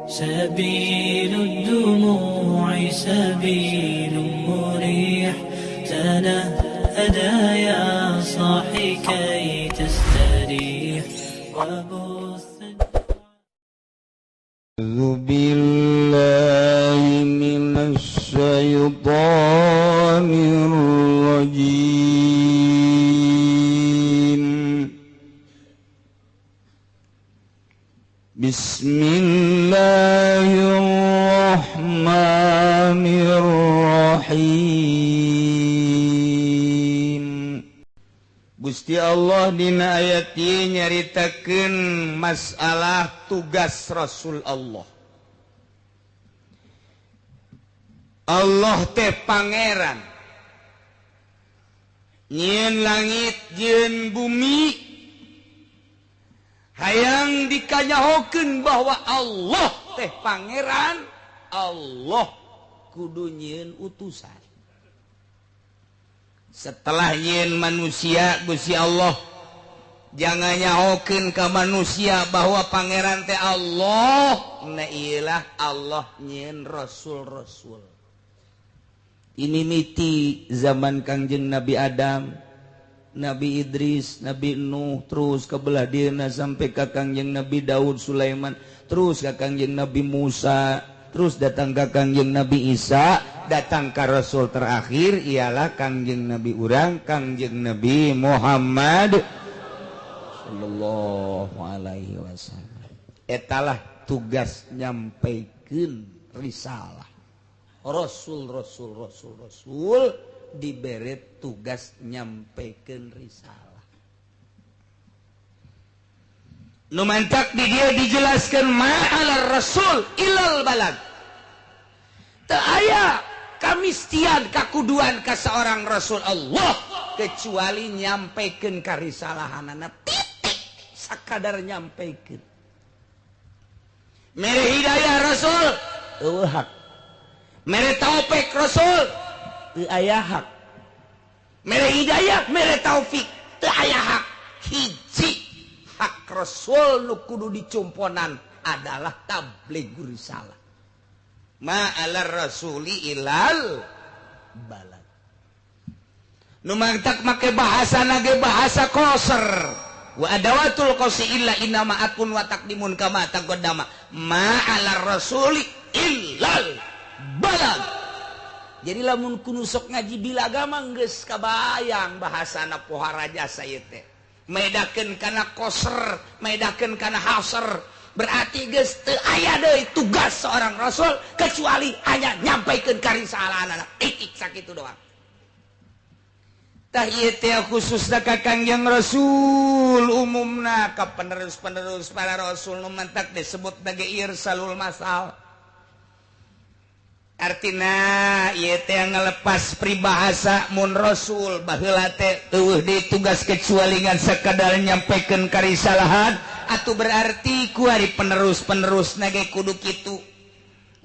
سبيل الدموع سبيل مريح، تنهدى يا صاحي كي تستريح وبث. أعوذ بالله من الشيطان الرجيم. بسم الله الرحمن الرحيم. Gusti Allah dina ayat ieu nyaritakeun masalah tugas Rasul Allah. Allah teh pangeran nyieun langit jeung bumi, hayang dikanyahokeun bahwa Allah teh pangeran, Allah kudu nyieun utusan. Setelah nyieun manusia, Gusti Allah jangan nyahokeun ka manusia bahwa pangeran teh Allah. Nah iyalah Allah nyieun rasul-rasul. Ini miti zaman Kangjeng Nabi Adam, Nabi Idris, Nabi Nuh, terus ke belah dieuna sampai ka Kangjeng Nabi Daud, Sulaiman, terus ka Kangjeng Nabi Musa, terus datang ka Kangjeng Nabi Isa, datang ka Rasul terakhir ialah Kangjeng Nabi urang, Kangjeng Nabi Muhammad sallallahu alaihi wasallam. Etalah tugas nyampaikeun risalah. Rasul rasul rasul rasul diberi tugas nyampaikeun risalah. Nu mantak di dia dijelaskan ma'alar rasul ilal balag. Teu aya kamistian kakuduan ka seorang rasul Allah kecuali nyampaikeun karisalahanana, titik, sakadar nyampaikeun. Mere hidayah rasul eueuh hak, mere taufik rasul teu aya hak, mere hidayah mere taufik teu aya hak. Hiji hak rasul nu kudu dicumponan adalah tabligh risalah. Ma'alar rasuli ilal balad. Nu mantak make bahasa nage bahasa koser. Wa adawatul qasi illa inama akun wa taqdimun kama taqaddama. Ma'alar rasuli ilal balad. Jadi lamun kudu sok ngaji bilagama geus kabayang bahasana pohara jasa ieu teh. Medakeun kana koser, medakeun kana haser. Berarti geus teu aya deui tugas seorang rasul kecuali hanya nyampaikeun karisalahanana. Titik, sakitu doang. Tah ieu teh khususna ka Kangjeng Rasul, umumna ka penerus-penerus para rasul nu mantak disebut sebagai irsalul masal. Artina ieu teh ngelepas peribahasa mun rasul baheula teh eueuh deui tugas kecuali ngan sakadar nyampaikeun karisalahan, atuh berarti kuari penerus-penerus nage kudu kitu.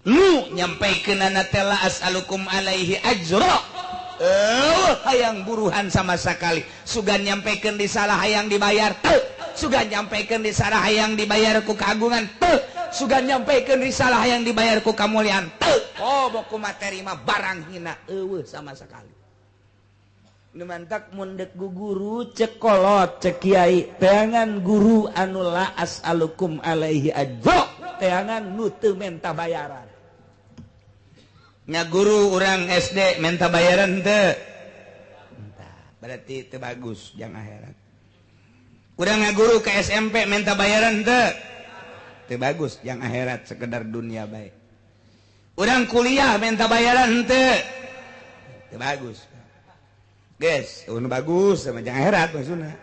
Nu nyampaikeunana teh la as'alukum alaihi ajra. Eueuh hayang buruhan sama sakali. Sugan nyampaikeun risalah hayang dibayar teu. Sugan nyampaikeun risalah hayang dibayar ku kagungan teu. Sugan nyampaikeun risalah hayang dibayar ku kamuliaan teu. Oh boku materi mah barang hina eueuh sama sekali. Nu mantak mun deuk guru cek kolot cek kiai teangan guru anu la as'alukum alaihi ajra, teangan nu teu menta bayaran. Nya guru urang SD menta bayaran teu? Berarti teu bagus jang akhirat. Urang ngaguru ke SMP menta bayaran teu? Teu bagus jang akhirat, sekedar dunia bae. Urang kuliah menta bayaran teu? Teu bagus. Guys, nu bagus sama jang akhirat maksudna.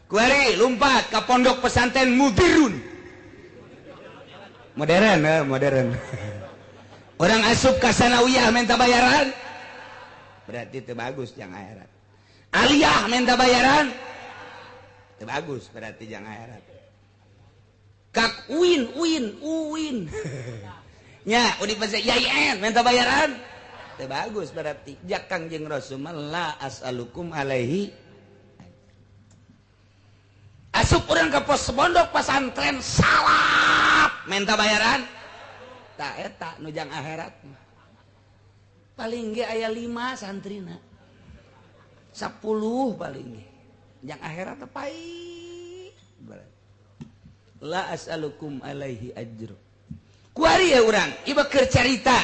Kuari lompat ka pondok pesantren Mudirun. Modern, modern. Orang asup ka sanawiyah minta bayaran, berarti teu bagus jang akhirat. Aliyah minta bayaran, teu bagus berarti jang akhirat. Kak uin uin uin. Nya Universitas YIN minta bayaran, teu bagus berarti. Jak Kangjeng Rasul la as'alukum alaihi. Asup urang ka pos pondok pesantren salaf minta bayaran, Tah eta nu jang akhirat mah. Paling ge aya 5 santrina. 10 paling ge. Jang akhirat teh pait. La as'alukum alaihi ajro. Kuari ya urang, ieu keur carita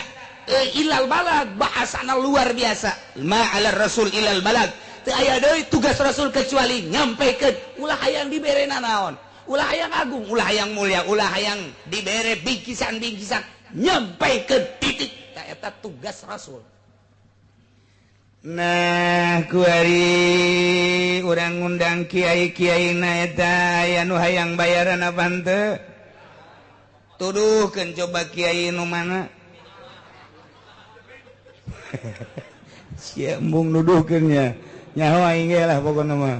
ilal balag bahasana luar biasa. Ma 'ala rasul ilal balag. Teu aya deui tugas rasul kecuali nyampaikan ulah hayang dibere nanaon, ulah hayang agung, ulah hayang mulia, ulah hayang dibere bingkisan-bingkisan, nyampaikan titik. Tah eta tugas rasul. Nah kuari urang ngundang kiai-kiai na eta aya nu hayang bayaran apa henteu? Tuduhkeun coba kiai nu mana? Sia embung nuduhkeun nya. Nyaho aing ge lah pokona mah.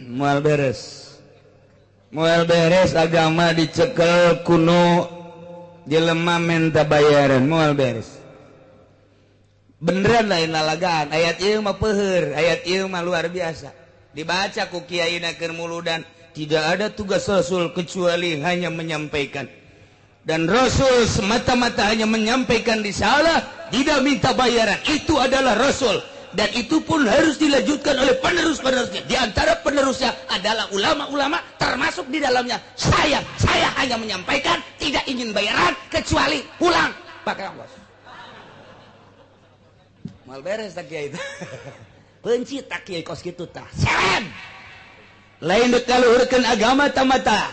Moal beres. Moal beres agama dicekel kuno jelema menta bayaran moal beres. Beneran lain lalagaan ayat ieu mah peuheur, ayat ieu mah luar biasa. Dibaca ku kiai na keur muludan, tidak ada tugas rasul kecuali hanya menyampaikan. Dan rasul semata-mata hanya menyampaikan risalah, tidak minta bayaran. Itu adalah rasul. Dan itu pun harus dilanjutkan oleh penerus-penerusnya. Di antara penerusnya adalah ulama-ulama, termasuk di dalamnya saya. Saya hanya menyampaikan, tidak ingin bayaran kecuali pulang pakai ongkos. Mal beres tak kiai itu. Benci tak kiai kos kitu tah. Seren. Lain dek kaluhurkeun agama tamata.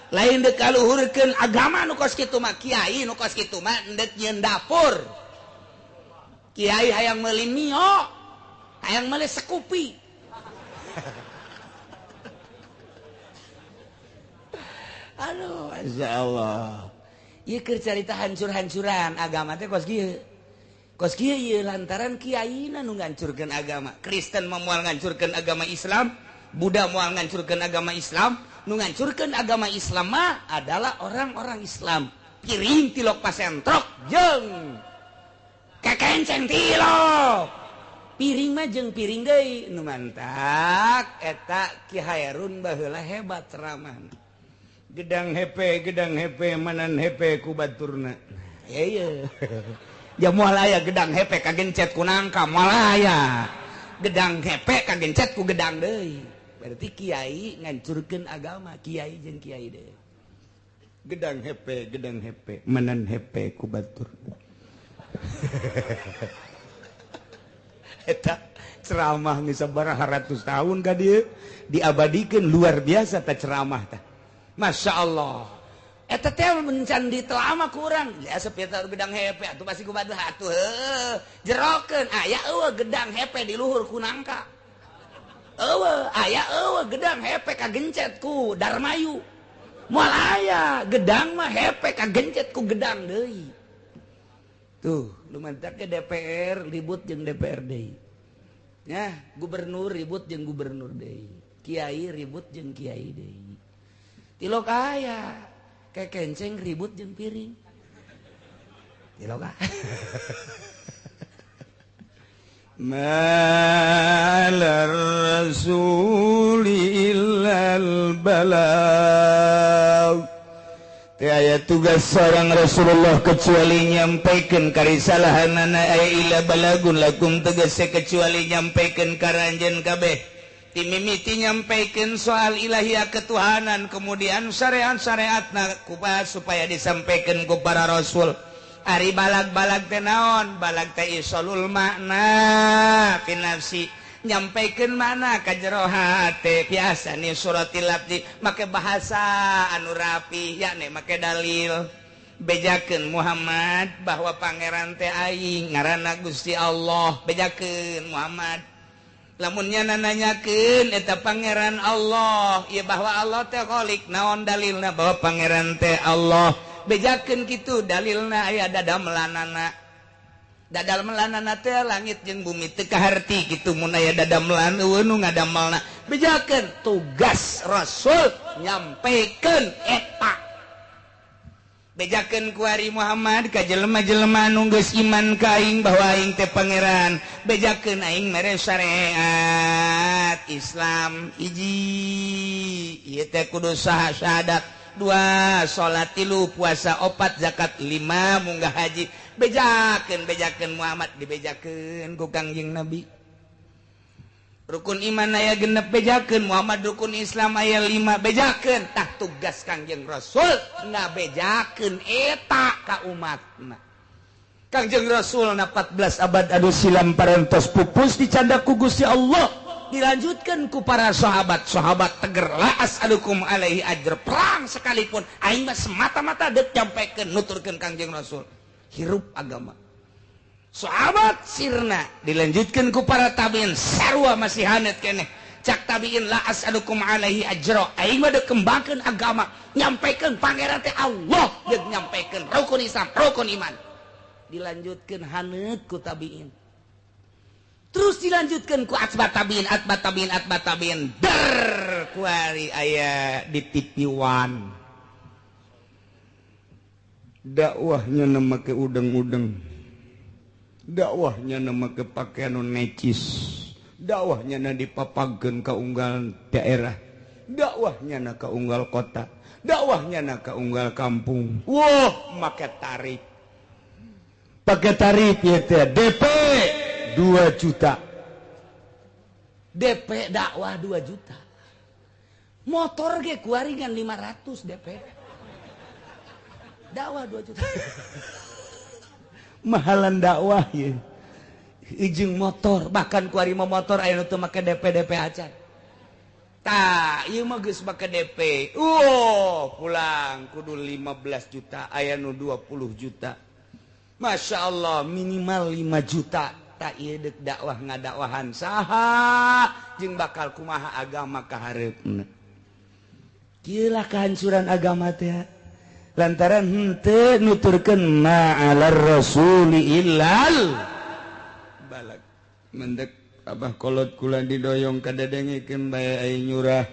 Lain dek kaluhurkeun agama nu kos kitu mah kiai nu kos kitu mah endek nyieun dapur. Kiai hayang meuli mio, hayang meuli sekupi. Aduh, masya Allah. Ieu keur carita hancur-hancuran agama teh kos kieu. Kos kieu ieu lantaran kiaina nu ngancurkeun agama. Kristen mah moal ngancurkeun agama Islam, Buddha moal ngancurkeun agama Islam, nu ngancurkeun agama Islam mah adalah orang-orang Islam. Piring tilok pasentrok jeung kekenceng tilok. Piring mah jeung piring deui nu mantak eta Ki Hairun baheula hebat ceramahna. Gedang hepe manan hepe ku baturna. Iya. Ya moal aya gedang hepe kagencet ku nangka, moal aya. Gedang hepe kagencet ku gedang deui. Berarti kiai ngancurkeun agama, kiai jeung kiai deui. Gedang hepe manan hepe ku baturna. Eta ceramah geus sabaraha ratus tahun ka dieu diabadikeun luar biasa ta ceramah tah. Masya Allah. Eta teh mencan ditelama kurang. Ya sepitar gedang hepe atuh pasti ku batu atuh heuh. Jerokeun aya eueuh gedang hepe di luhur ku nangka. Eueuh aya eueuh gedang hepe kagencet ku Darmayu. Moal aya gedang mah hepe kagencet ku gedang deui. Tuh, lumantak ke DPR ribut jeung DPR deui. Nya, gubernur ribut jeung gubernur deui. Kiai ribut jeung kiai deui. Tilok aya kekenceng ribut jeung piring. Tilok aya. Ma'alar rasuli illal balagh. Teu aya tugas seorang Rasulullah kecuali nyampaikan karisalahanana aya illa balagun lakum tegese kecuali nyampaikan ka ranjeun kabeh. Timimiti nyampaikan soal ilahiyah ketuhanan, kemudian syariat-syariatna kupas supaya disampaikan ku para rasul. Ari balag-balag teh naon? Balag teh isolul makna fi nafsi, nyampaikan mana ka jero hate. Biasa nih suratil lafzi make bahasa anu rapi, yakni make dalil. Bejakeun Muhammad bahwa pangeran teh aing ngaranna Gusti Allah. Bejakeun Muhammad. Lamunnya nanyakeun eta pangeran Allah, ieu bahwa Allah teh khalik, naon dalilna bahwa pangeran teh Allah? Bejakeun kitu dalilna aya dadamelanana. Dadamelanana teh langit jeung bumi teu kaharti kitu mun aya dadamelan eueuh nu ngadamelna. Bejakeun tugas rasul nyampaikan eta. Bejakeun kuari Muhammad ka jelema-jelema nu geus iman ka aing bahwa aing teh pangeran. Bejakeun aing mere syariat Islam hiji ieu teh kudu syahadat, 2 salat, 3 puasa, 4 zakat, 5 munggah haji. Bejakeun bejakeun Muhammad dibejakeun ku Kangjeng Nabi. Rukun iman aya 6 bejakeun Muhammad, rukun Islam aya 5 bejakeun. Tah tugas Kangjeng Rasul ngabejakeun eta ka umatna. Kangjeng Rasul na 14 abad anu silam parantos pupus dicandak ku Gusti Allah, dilanjutkan ku para sahabat. Sahabat teger la as'alukum alaihi ajr, perang sekalipun aing mah semata-mata deuk nyampikeun nuturkeun Kangjeng Rasul hirup agama. Sahabat sirna dilanjutkan ku para tabiin sarua masih hanet keneh. Cak tabiin la as'alukum alaihi ajra, aing mah deuk kembangkeun agama, nyampikeun pangeran teh Allah, deuk nyampikeun rukun Islam, rukun iman. Dilanjutkeun hanet ku tabiin. Terus dilanjutkan ku atba tabiin, atba tabiin, atba tabiin. Der kuari aya di TV One. Dakwahnya make udeng-udeng. Dakwahnya make pakaian necis, dakwahnya na dipapageun ka unggal daerah, dakwahnya na ka unggal kota, dakwahnya na ka unggal kampung. Wah, make tarif. Pakai tarif ya teh DP 2 juta. DP dakwah 2 juta. Motor ge kuaringan 500 DP. Dakwah 2 juta. Mahalan dakwah ya. Ijing motor, bahkan kuari mah motor aya nu teu make DP DP acan. Tah, ieu mah geus make DP. Pulang kudu 15 juta, aya nu 20 juta. Masya Allah, minimal 5 juta. Tah ieu deuk dakwah ngadakwahan saha jeung bakal kumaha agama ka hareupna. Kieu lah kehancuran agama teh. Lantaran henteu nuturkeun ma'alar rasuli illal balak. Mendek abah kolot kula didoyong kadadengikeun bae ai nyurah.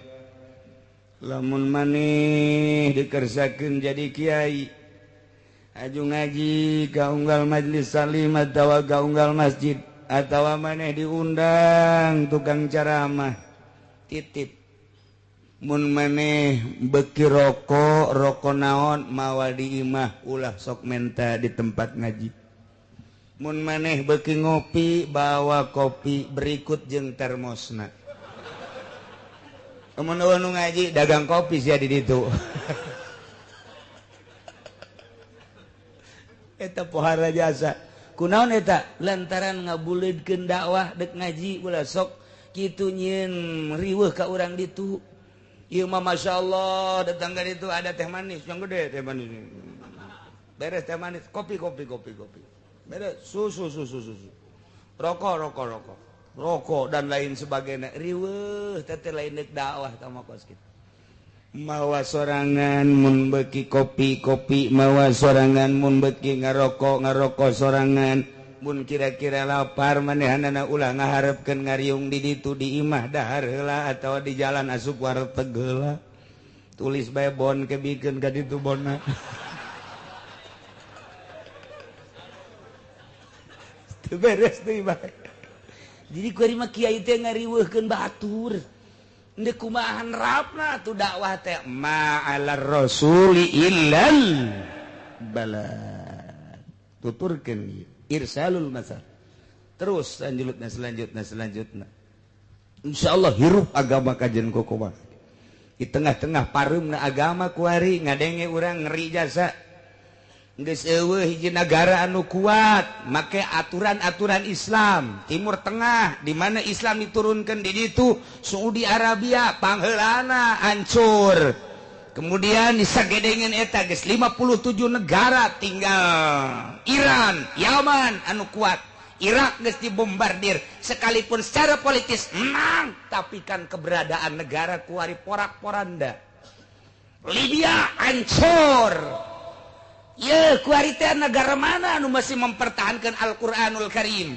Lamun maneh dikersakeun jadi kiai, aju ngaji ka unggal majlis salim atawa ka unggal masjid atawa maneh diundang tukang ceramah, titip mun maneh beki rokok, rokok naon mawa di imah, ulah sok menta di tempat ngaji. Mun maneh beki ngopi, bawa kopi berikut jeung termosna. Mun eueuh nu ngaji dagang kopi sia di ditu. Eta pohara jasa. Kunaon eta? Lantaran ngabuleudkeun dakwah deuk ngaji ulah sok kitu nyieun riweuh ka urang ditu. Ieu mah Masya Allah datang ka ditu ada teh manis yang gede, teh manis. Beres teh manis, kopi kopi kopi kopi. Beres susu susu susu. Rokok rokok rokok. Rokok dan lain sebagainya. Riweuh teh lain deuk dakwah tah mah kos kitu. Mawa sorangan mun beuki kopi kopi, mawa sorangan mun beuki ngarokok ngarokok sorangan. Mun kira-kira lapar manehanana ulah ngaharepkeun ngariung di ditu di imah dahar heula atawa di jalan asup warteg heula. Tulis bae bon kebikeun ka ditu bonna. Teu beres deui bae. Jadi kuari mah kiai teh ngariweuhkeun batur. Ndek kumahan rapna atuh dakwah teh ma'alar rasuli illal bala. Tuturkeun irsalul masal. Terus selanjutnya selanjutnya selanjutnya. Insyaallah hirup agama kajian kokoba. Di tengah-tengah pareumna agama kuari ngadenge urang ngeri jasa. Geus eueuh hiji nagara anu kuat make aturan-aturan Islam. Timur Tengah di mana Islam diturunkan di ditu, Saudi Arabia pangheulana hancur. Kemudian disagedengeun eta geus 57 negara tinggal Iran, Yaman anu kuat. Irak geus dibombardir sekalipun secara politis menang, tapi kan keberadaan negara kuari porak-poranda. Libya hancur. Ye kuari teh negara mana anu masih mempertahankan Al-Qur'anul Karim?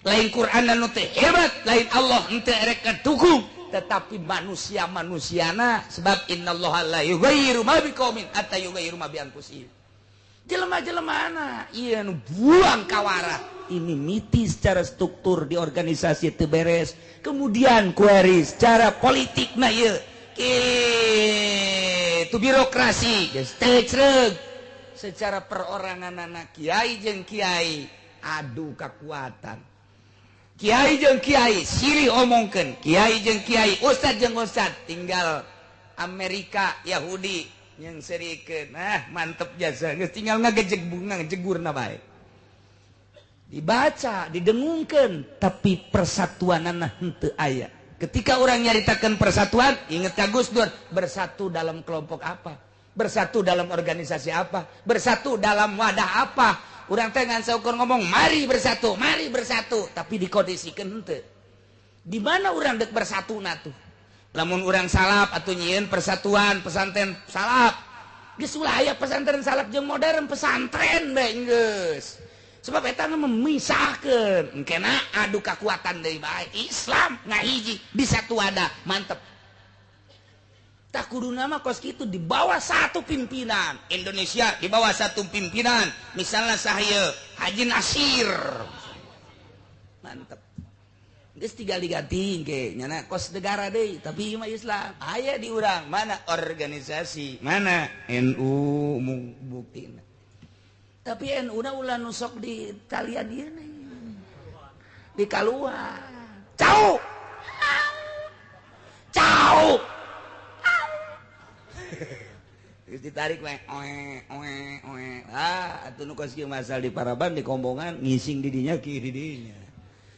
Lain Qur'an anu teh hebat, lain Allah henteu erek dukung, tetapi manusia-manusiana sebab innallaha la yughayyiru ma biqaumin hatta yughayyiru ma bi anfusihim. Jelema-jelema ieu nu buang kawara. Ini miti secara struktur di organisasi teu beres. Kemudian kuari secara politik na ieu. Itu birokrasi geus teu creug. Secara perorangan anak kiai jeung kiai adu kekuatan. Kiai jeung kiai silih omongkeun, kiai jeung kiai, ustad jeung ustad, tinggal Amerika Yahudi yang serikeun. Nah, mantep jasa geus tinggal ngagejeg bunga ngejegurna bae. Dibaca, didengungkeun, tapi persatuanana henteu aya. Ketika orang nyaritakeun persatuan, inget ka Gus Dur, bersatu dalam kelompok apa? Bersatu dalam organisasi apa? Bersatu dalam wadah apa? Urang teh ngan saukur ngomong mari bersatu, tapi dikondisikeun henteu. Di mana urang dek bersatu na tuh? Lamun urang salap atuh nyieun persatuan pesantren salap. Geus ulah aya pesantren salap jeung modern pesantren bae geus. Sebab eta memisahkeun. Engkena adu kakuatan deui bae. Islam ngahiji di satu wadah, mantep. Tak kudu nama kos kitu di bawah satu pimpinan. Indonesia di bawah satu pimpinan. Misalnya sahaya Haji Nasir. Mantep. Geus tinggal diganti ke nyana kos negara deui, tapi ieu mah Islam. Aya di urang mana organisasi, mana NU buktina. Tapi NU na ulah nu sok di talian ieu di kaluar. Cau. Cau. Geus ditarik we oe oe oe. Ah, atuh nu kos kieu masal di paraban di kombongan ngising di dinya ki di dinya.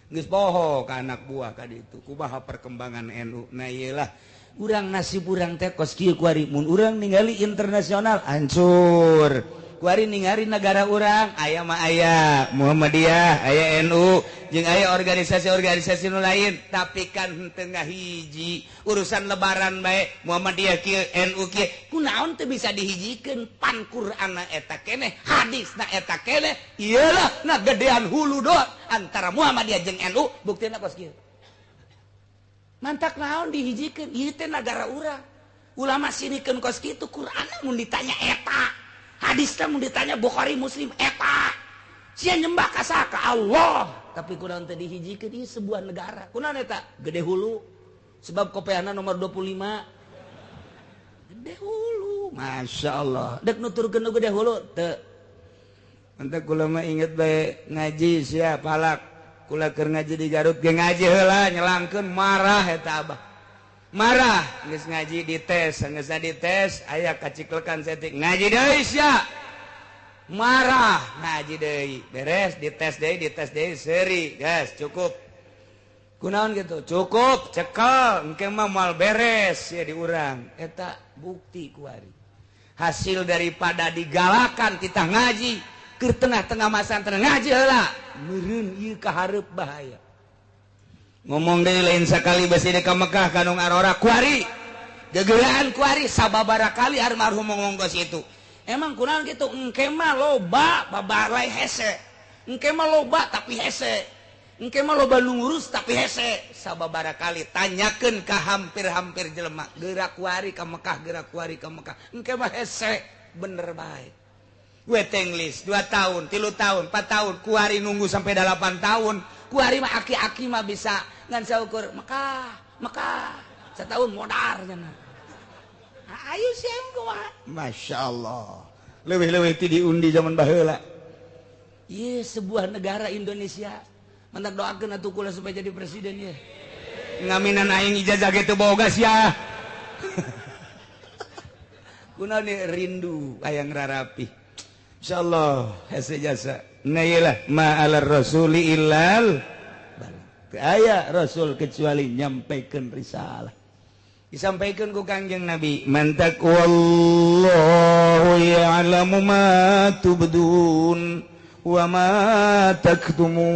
Geus poho ka anak buah ka ditu. Kumaha perkembangan NU. Nah ieu lah urang nasib urang teh kos kieu kuari mun urang ningali internasional hancur. Kuari ningali negara urang aya mah aya Muhammadiyah, aya NU, jeung aya organisasi-organisasi nu lain, tapi kan henteu ngahiji. Urusan lebaran bae Muhammadiyah kieu, NU kieu, kunaon teu bisa dihijikeun? Pan Qur'anna eta keneh, hadisna eta keneh, ieu lah na gedean hulu doang antara Muhammadiyah jeung NU, buktina kos kieu. Mantak naon dihijikeun? Ieu teh nagara urang. Ulama sinikeun kos kitu, Qur'anna mun ditanya eta. Hadisnya mun ditanya Bukhari Muslim eta. Sia nyembah ka saha? Ka Allah. Tapi kunaon teh dihijikeun? Ieu sebuah negara. Kunaon eta? Gede hulu. Sebab kopeana nomor 25. Gede hulu. Masya Allah. Dek nuturkeun nu gede hulu teu. Mantak kula mah inget bae ngaji sia palak. Kula keur ngaji di Garut ge ngaji heula nyelangkeun marah eta abah. Marah geus ngaji dites, geus dites aya kaciklekan setik ngaji deui sia. Marah ngaji deui, beres dites deui seuri, geus cukup. Kunaon gitu? Cukup, cekel, engke mah moal beres sia di urang. Eta bukti kuari. Hasil daripada digalakan kita ngaji keur tengah-tengah masa ngaji heula, meureun ieu ka hareup bahaya. Ngomong deui lain sakali besi ka Mekah kanung arora kuari gegelaan kuari sababara kali almarhum ngomong kos itu. Emang kunaon kitu? Engke mah loba babalai hese, engke mah loba tapi hese, engke mah loba nu ngurus tapi hese. Sababara kali tanyakeun ka hampir-hampir jelema geura kuari ka Mekah, geura kuari ka Mekah, engke mah hese. Bener bae. Waiting list 2 tahun, 3 tahun, 4 tahun, kuari nunggu sampai 8 tahun. Kuari mah aki-aki mah bisa ngan saukur Mekah, Mekah setahun modar cenah. Ayo siam kumaha? Masya Allah. Leuwih-leuwih ti diundi zaman baheula. Ieu sebuah negara Indonesia. Mantak doakeun atuh kula supaya jadi presiden ye. Ngaminan aing ijazah ge teu boga sia. Kunaon rindu hayang rarapi. Insyaallah hese jasa. Nah iyalah ma'alar rasuli illal balagh. Aya rasul kecuali nyampaikan risalah. Disampaikan ku Kangjeng Nabi, man taqwallahu ya'lamu ma tubdun wa ma taktumun.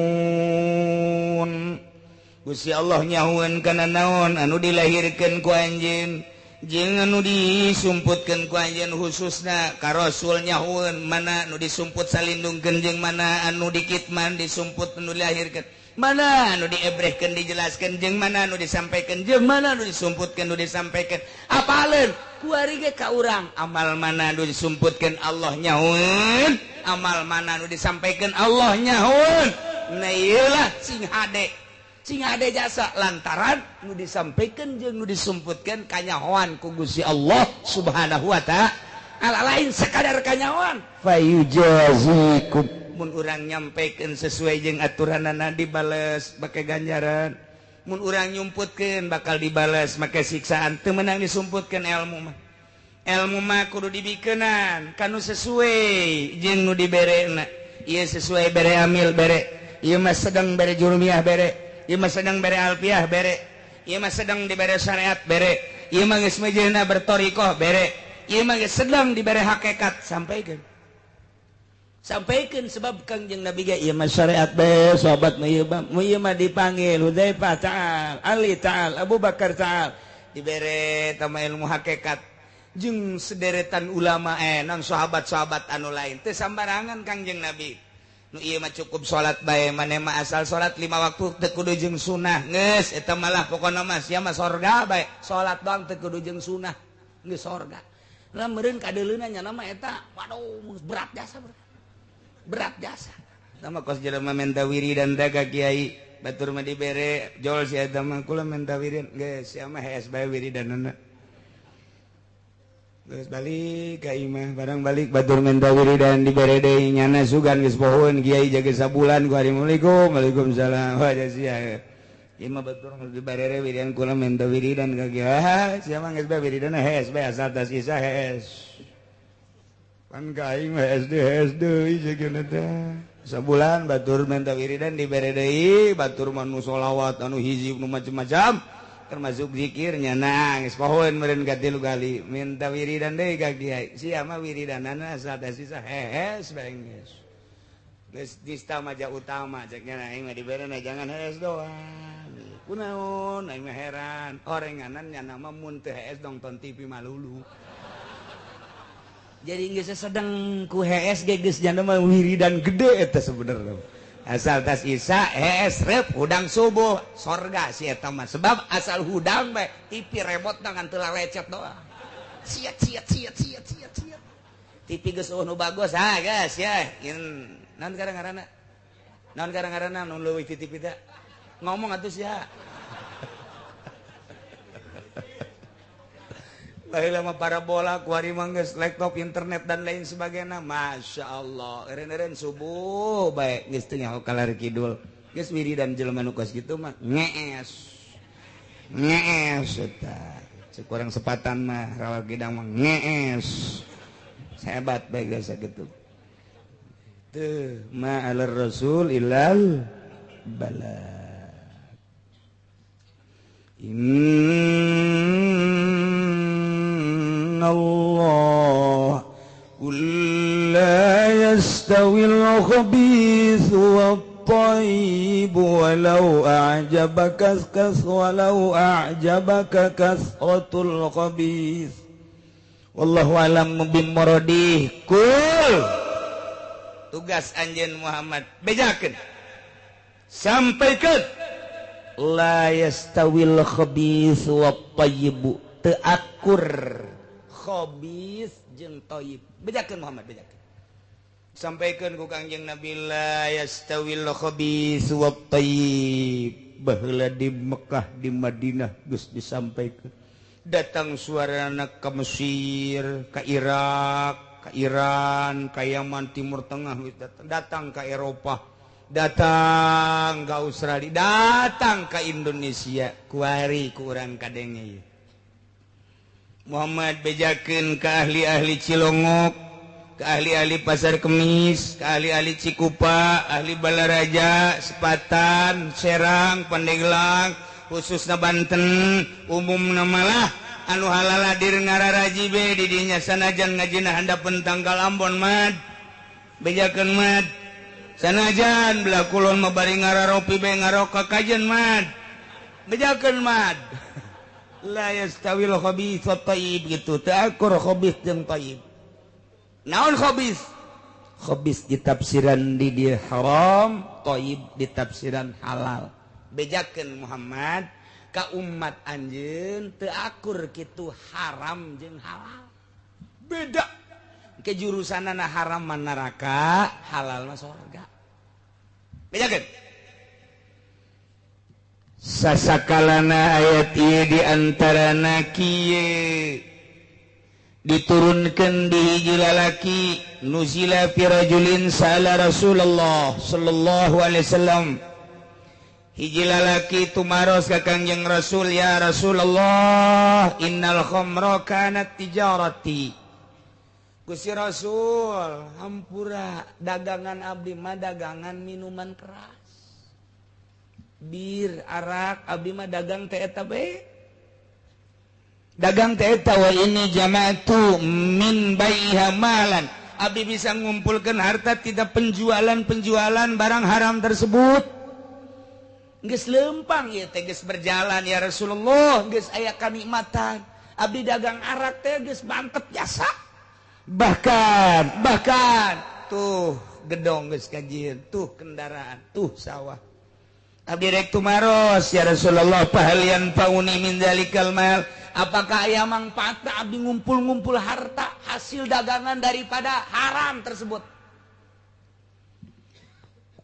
Gusti Allah nyahueun kana naon anu dilahirkeun ku anjeun jeung anu disumputkeun ku anjeun, khususna ka rasul nyahueun mana anu disumput salindungkeun jeung mana anu dikitman disumput anu dilahirkeun. Mana nu diebrehkeun dijelaskeun jeung mana nu disampaikan jeung mana nu disumputkeun nu disampaikan. Apaleun kuari ge ka urang amal mana nu disumputkeun Allah nyahoeun, amal mana nu disampaikan Allah nyahoeun. Nah ieulah sing hade. Sing hade jasa lantaran nu disampaikan jeung nu disumputkeun kanyahoan ku Gusti Allah Subhanahu wa ta'ala. Lain sekadar kanyahoan fayujazikum mun urang nyampaikan sesuai jeung aturanana dibales make ganjaran, mun urang nyumputkeun bakal dibales make siksaan. Teu meunang disumputkeun ilmu mah. Ilmu mah kudu dibikeunan kanu sesuai jeung nu diberena. Ieu sesuai bere amil bere, ieu mah sedang bere jurumiyah bere, ieu mah sedang bere alfiah bere, ieu mah sedang dibere syariat bere, ieu mah geus mejeuna berthariqah bere, ieu mah geus sedang dibere hakikat. Sampaikan. Sampaikan sebab Kangjeng Nabi ge ieu mah syariat bae sahabat mah ieu mah dipanggil Hudzaifah ta'al, Ali ta'al, Abu Bakar ta'al, dibere tama ilmu hakikat jeung sederetan ulama non sahabat-sahabat anu lain teu sambarangan Kangjeng Nabi. Nu ieu mah cukup salat bae, maneh mah asal salat 5 waktu teu kudu jeung sunah geus eta malah pokona mah sia mah sorga bae, salat doang teu kudu jeung sunah geus sorga. Lah meureun kadeuleuna nya mah eta waduh berat jasa berat. Berat jasa. Sama kos jelema menta wiridan teh ka kiai, batur mah dibere jol si eta mah kula menta wiridan geus sia mah hees bae wiridanna. Geus balik ka imah, barang balik batur menta wiridan dibere deui nyana sugan geus pohoeun kiai jaga sabulan ku assalamualaikum waalaikumsalam. Wah sia. Ieu mah batur dibere wiridan kula menta wiridan ka kiai. Sia mah geus bae wiridanna hees bae asal tas isa hees. Pan ka aing mah SD deui jeung teh. Sabulan batur menta wiridan dibere deui, batur mah nu sholawat anu hizib nu macam-macam termasuk zikirnya nangis pohoeun meureun ka tilu kali minta wiridan deui ka kiai. Sia mah wiridanana asal teh sisa hees bae geus. Geus dista maja utama cek nya aing mah diberena jangan hees doang. Kunaon aing mah heran, orenganan nya mah mun teu hees nonton TV malulu. Jadi geus sedang ku hees ge geus jana mah wiridan gede eta sebenarnya. Asal tas isa hees rep hudang subuh sorga si eta mah, sebab asal hudang bae TV remote ngan teu lecet doang. Siat siat siat siat siat siat. TV geus eueuh nu bagus ha geus ya. Naon ngaranna? Naon ngaranna nu leuwih ti TV teh? Ngomong atuh sia. Baheula mah parabola kuari mah geus laptop internet dan lain sebagainya. Masya Allah, eureun-eureun subuh bae geus teu nyaho kalar kidul. Geus wiridan jelema nu kos kitu mah ngees. Ngees eta. Cek urang sepatan mah rawa gidang mah ngees. Hebat bae geus sakitu. Teu ma alar rasul illal bala. Allah qul la yastawil khabith wat tayyib walau a'jabaka walau a'jabaka kasratul khabith wallahu alam bimradih. Kul tugas anjeun Muhammad bejakeun sampaikeun la yastawil khabith wat tayyib, teu akur khabis jeung thayyib. Bejakeun Muhammad, bejakeun. Sampaikeun ku Kangjeng Nabi la yastawil khabis wat thayyib. Baheula di Mekah di Madinah geus disampaikeun. Datang suarana ka Mesir, ka Irak, ka Iran, ka Yaman, Timur Tengah geus datang, datang ka Eropa, datang ka Australia, datang ka Indonesia. Kuari ku urang kadenge ieu. Muhammad bejakeun ka ahli-ahli Cilongok, ke ahli-ahli Pasar Kemis, ke ahli-ahli Cikupa, ahli Balaraja, Sepatan, Serang, Pandeglang, khususna Banten, umumna malah anu halaladir ngararaji be di dinya sanajan ngajina handapeun tanggal Ambon mad. Bejakeun mad. Sanajan belah kulon mah bari ngararopi be ngaroka kajen mad. Bejakeun mad. La yastawil khabith wat thayyib gitu. Teu akur khabith jeung thayyib. Naon khabith? Khabis ditafsiran di dia haram, thayyib ditafsiran halal. Bejakeun Muhammad ka umat anjeun teu akur kitu haram jeung halal. Beda. Kejurusanana haram mah neraka, halal mah sorga. Bejakeun. Sasakalana ayat ieu di antarana kieu diturunkan di hiji lalaki nuzila fi rajulin sala Rasulullah sallallahu alaihi wasallam. Hiji lalaki tumaros ka Kangjeng Rasul, ya Rasulullah innal khamra kanat tijarati. Gusti Rasul hampura dagangan abdi mah dagangan minuman keras, bir, arak, abdi mah dagang teh eta bae. Dagang teh eta wa ini jama'tu min baiha malan. Abdi bisa ngumpulkeun harta tidak penjualan-penjualan barang haram tersebut. Geus lempang ieu teh geus berjalan ya Rasulullah, geus aya kanikmatan. Abdi dagang arak teh geus mantep jasa. Bahkan tuh gedong geus kajieun, tuh kendaraan, tuh sawah. Abdi rek tumaros ya Rasulullah pahalian pauni min zalikal mal. Apakah aya mangfaatna abdi ngumpul-ngumpul harta hasil dagangan daripada haram tersebut?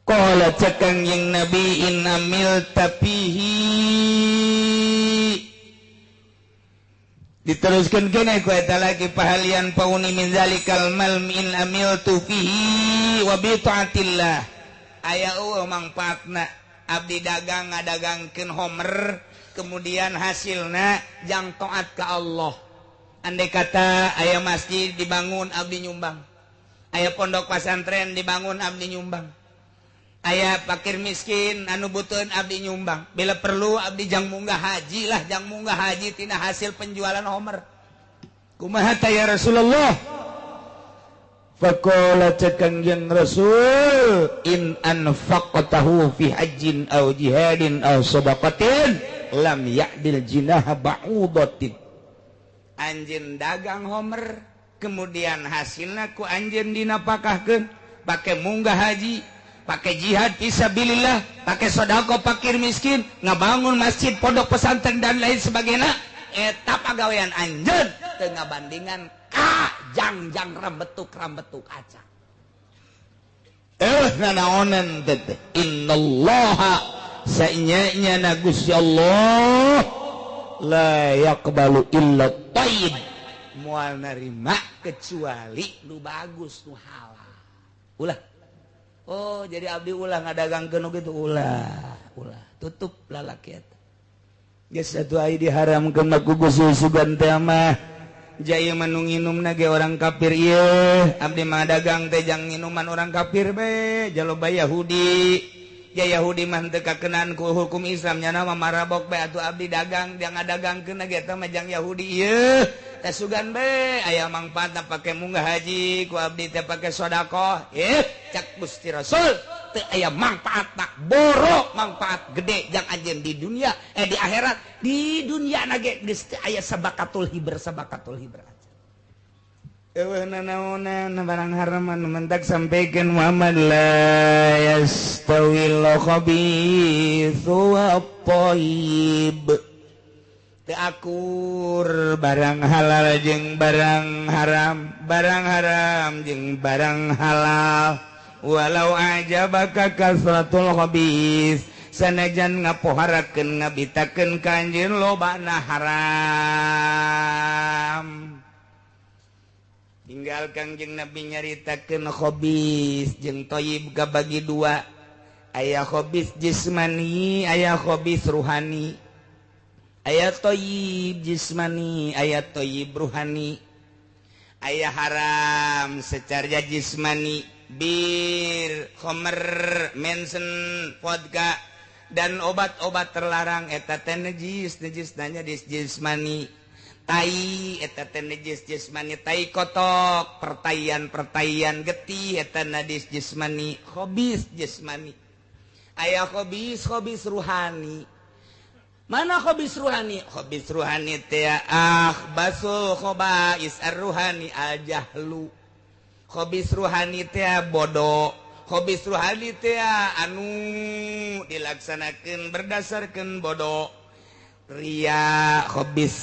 Qala cekang yang Nabi in amil tapihi. Diteruskan kene ku eta lagi pahalian pauni min zalikal mal min amil tu fihi wa bi taatillah. Aya eueuh mangfaatna abdi dagang ngadagangkeun homer kemudian hasilna jang taat ka Allah. Andai kata aya masjid dibangun abdi nyumbang, aya pondok pesantren dibangun abdi nyumbang, aya fakir miskin anu butuheun abdi nyumbang, bila perlu abdi jang munggah haji lah, jang munggah haji tina hasil penjualan homer. Kumaha ta ya Rasulullah? Faqala cekang Rasul in anfaqtahu fi hajjin aw jihadin aw sadaqatin lam ya'dil jinaha ba'udatin. Anjeun dagang homer kemudian hasilna ku anjeun dinapakahkeun pake munggah haji, pake jihad fisabilillah, pake sedekah fakir miskin, ngabangun masjid, pondok pesantren dan lain sebagainya, eta pagawean anjeun teu ngabandingan ka jang-jang rambetuk-rambetuk aca. Nanaonan teh innallaha sainya na Gusti Allah la yaqbalu illa thayyib, moal narima kecuali nu bagus nu halal. Ulah. Oh, jadi abdi ulah ngadagangkeun nu kitu ulah, ulah. Tutup lalaki eta. Geus atuh ai diharamkeun mah ku Gusti sugan teh mah. Jaya mah nu nginumna ge orang kafir ieu, abdi mah dagang teh jang nginuman orang kafir be, jaloba Yahudi. Ya Yahudi mah teu kakenaan ku hukum Islam nya mah marabok be atuh abdi dagang, jang ngadagangkeun ge eta mah jang Yahudi ieu. Teh sugan be aya mangfaatna pake munggah haji ku abdi teh pake sedekah. Cak Gusti Rasul teu aya mangfaatna, borok mangfaat gede jang anjeun di dunia di akhirat, di dunia na ge geus teu aya sabakatul hibr, sabakatul hibr. Eueuh nanaonan barang haram anu mentak sampaikan Muhammad la yastawil khabithu wat-thayyib. Teu akur barang halal jeung barang haram, barang haram jeung barang halal. Walau ajabaka kasratul khabis, sanajan ngapoharakeun ngabitakeun ka anjeun lobana haram. Tinggal Kangjeng Nabi nyaritakeun khabis jeung thayyib kabagi dua. Aya khabis jismani, aya khabis ruhani. Aya thayyib jismani, aya thayyib ruhani. Aya haram secara jismani, bir, khamr, mensen, vodka dan obat-obat terlarang eta teh najis, najis nanya jismani. Tai eta teh najis jismani, tai kotok, pertaian-pertaian getih eta najis jismani, khabis jismani. Aya khabis, khabis ruhani. Mana khabis ruhani? Khabis ruhani teh akhbasul khabais ar-ruhani al-jahlu. Khobis ruhani teh bodoh, khobis ruhani teh anu dilaksanakeun berdasarkeun bodoh. Ria khobis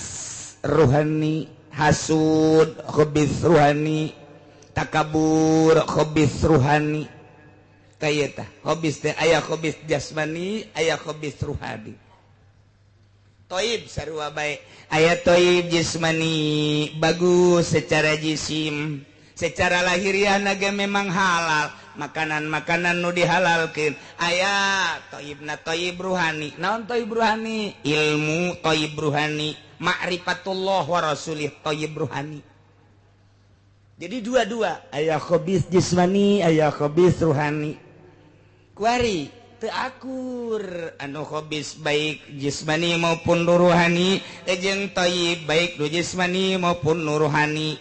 ruhani, hasud khobis ruhani, takabur khobis ruhani. Kaya tah khobis teh aya khobis jasmani, aya khobis ruhani. Toib sarua bae, aya toib jasmani bagus secara jisim, secara lahiriah naga memang halal, makanan-makanan nu dihalalkeun. Aya toibna toib ruhani. Naon toib ruhani? Ilmu toib ruhani, ma'rifatullah wa rasulih toib ruhani. Jadi dua-dua, aya khobis jismani, aya khobis ruhani. Kuari teu akur anu khobis baik jismani maupun ruhani, jeung toib baik nu jismani maupun ruhani.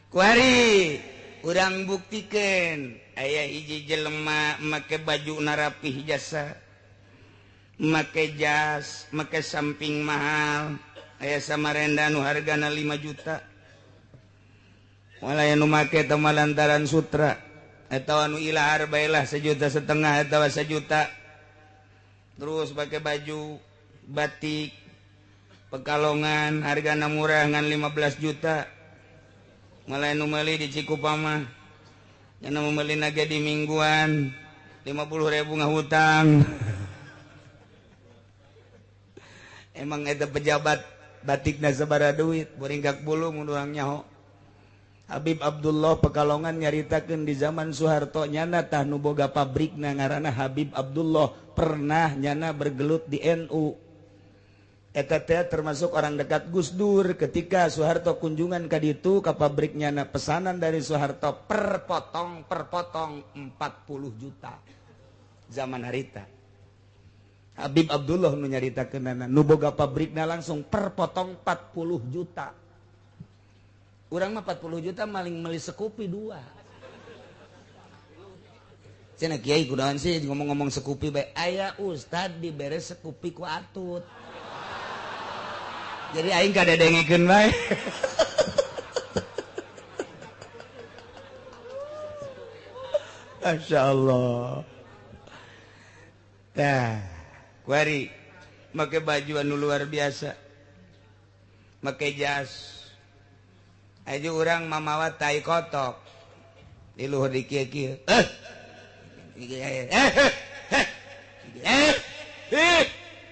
Kuari urang buktikeun aya hiji jelema make baju narapih jasa, make jas, make samping mahal, aya samarenda nu hargana 5 juta. Walaya nu make teh lantaran sutra atau anu ilahar baelah 1,5 juta atau 1 juta. Terus pakai baju batik Pekalongan hargana murah ngan 15 juta. Malah nu meuli di Cikupa mah nya nu meuli naga di mingguan 50.000 ngahutang. Emang eta pejabat batikna sabaraha duit boringgak bulu mun urang nyaho. Habib Abdullah Pekalongan nyaritakeun di zaman Soeharto nyana tah nu boga pabrikna ngaranna Habib Abdullah pernah nyana bergelut di NU. Eta teh termasuk orang dekat Gus Dur. Ketika Soeharto kunjungan ka ditu ka pabrik nyana, pesanan dari Soeharto per potong 40 juta zaman harita. Habib Abdullah nu nyaritakeunana nu boga pabrikna langsung per potong 40 juta. Urang mah 40 juta maling meuli sekupi 2. Cenah kiai kunaon sih ngomong-ngomong sekupi bae, aya ustad dibere sekupi ku atut. Jadi aing kadedengekeun bae. Masya Allah. Tah, kuari make baju anu luar biasa. Make jas. Aja urang mamawa tai kotok. Di luhur di kieu-kieu.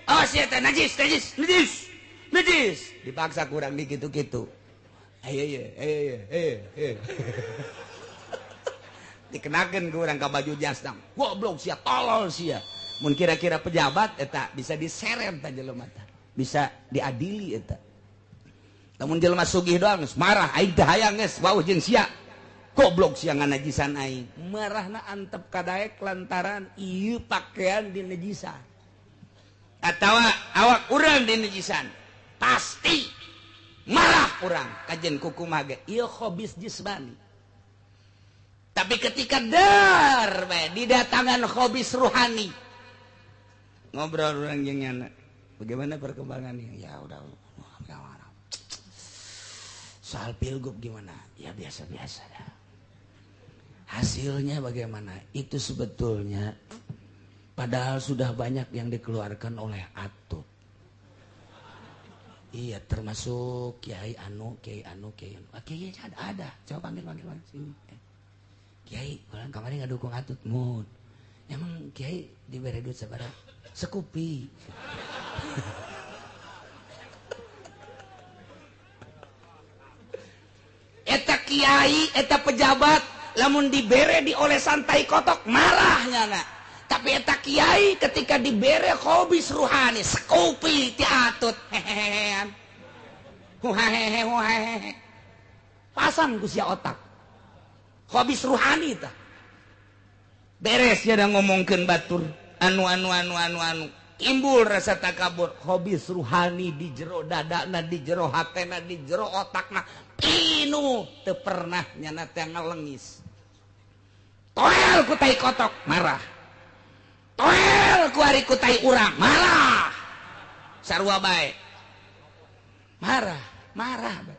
Oh sia teh najis, najis, najis. Najis. Dipaksa kurang di gitu-gitu. Ayo ayo ayo ayo. Dikenakeun ku urang ka baju jas tang. Goblok sia, tolol sia. Mun kira-kira pejabat eta bisa diseret ta jelema tah. Bisa diadili eta. Lamun jelema sugih doang geus marah aing teh hayang geus wauh jeung sia. Goblok sia nganajisan aing. Marahna antep ka daek lantaran ieu pakaian dinajisan. Atawa awak urang dinajisan. Pasti marah urang kajen kukumaha ge ieu khobis jismani. Tapi ketika dar bae didatangan khobis ruhani. Ngobrol urang jeung nyana. Bagaimana perkembangannya? Ya udah. Soal pilgub gimana? Ya biasa-biasa dah. Hasilnya bagaimana? Itu sebetulnya padahal sudah banyak yang dikeluarkan oleh Atut. Iya, termasuk Kiai Anu, Kiai Anu, Kiai Anu. Ah, Kiai ada. Coba panggil sini. Kiai, kalau kemarin nggak dukung Atut, mun. Emang Kiai diberi duit sabaraha? Sekupi. Eta kiai, eta pejabat, lamun dibere diolesan tai kotok marah nyana. Tapi eta kiai ketika dibere khobis ruhani, sekupi ti Atut. Hehehean. Huhahehe huhahehe. Pasang ku sia otak. Khobis ruhani tah. Beres nya da ngomongkeun batur. Anu anu anu anu anu. Timbul rasa takabur, khobis ruhani di jero dadana, di jero hatena, di jero otakna. Pinu teu pernah nyana teh ngalengis. Toel ku tai kotok marah. Toel ku ari ku tai urang marah. Sarua bae. Marah, marah bae.